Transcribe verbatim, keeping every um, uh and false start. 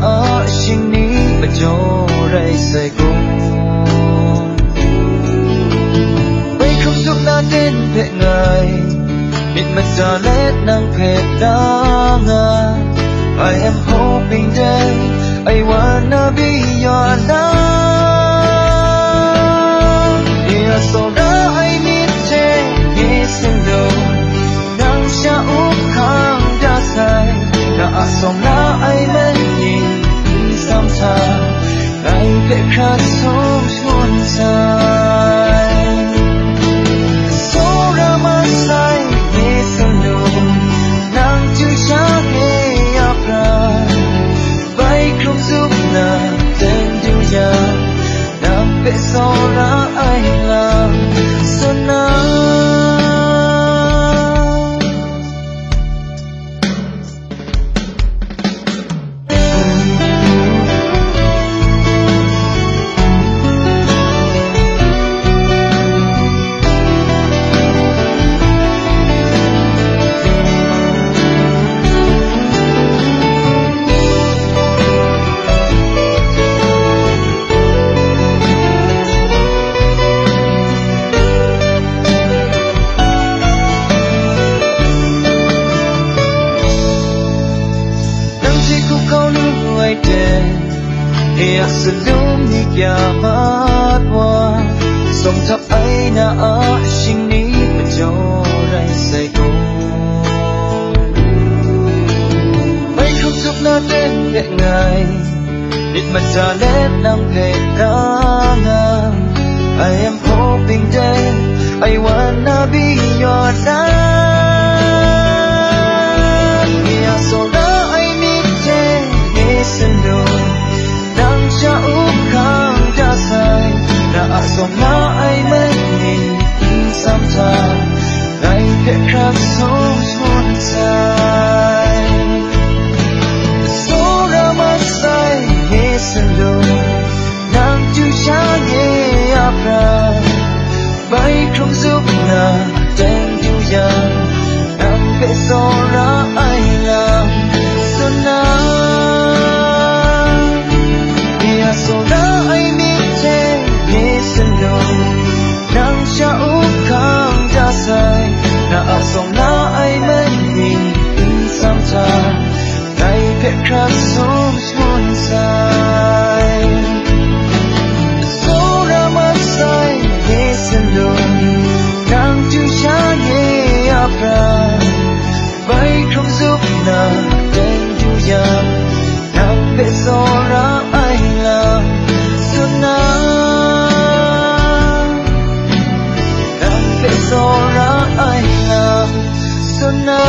a shingni majaw rai sai gaw, bai hkrum zup na ten hpe ngai, myit mada let nang hpe da nga. I am hoping that I wanna be your love. Ya sawra ai myit hte ngai tsun lu, nang sha up hkang da sai, na a sawng la ai myit n sam hta, ngai hpe hkrat sum shangun sai. Tsawra masai ni tsun lu, nang chyu sha e a prat, bai hkrum zup na ten du yang, nang hpe tsawra ai lam tsun na. Nang hte hkup kau lu ai ten, e a salum ni kya mat wa, sawng htap ai na a shingni majaw rai sai gaw, bai hkrum zup na ten hpe ngai, myit mada let nang hpe da nga. I am hoping that I wanna be your love. Ya sawra ai myit hte ngai tsun lu, nang sha up hkang da sai, na a sawng la ai myit n sam hta, ngai hpe hkrat sum shangun sai. Tsawra masai ni tsun lu, nang chyu sha e a prat, bai hkrum zup na ten du yang, nang hpe tsawra ai lam tsun na. Ya sawra ai myit hte ni tsun lu, nang sha up hkang da sai, na a sawng la ai myit n sam hta, ngai hpe hkrat sum shangun sai. Tsawra masai ni tsun lu, nang chyu sha e a prat, bai hkrum zup na ten du yang, nang hpe tsawra ai lam tsun na. Nang hpe tsawra ai lam tsun na.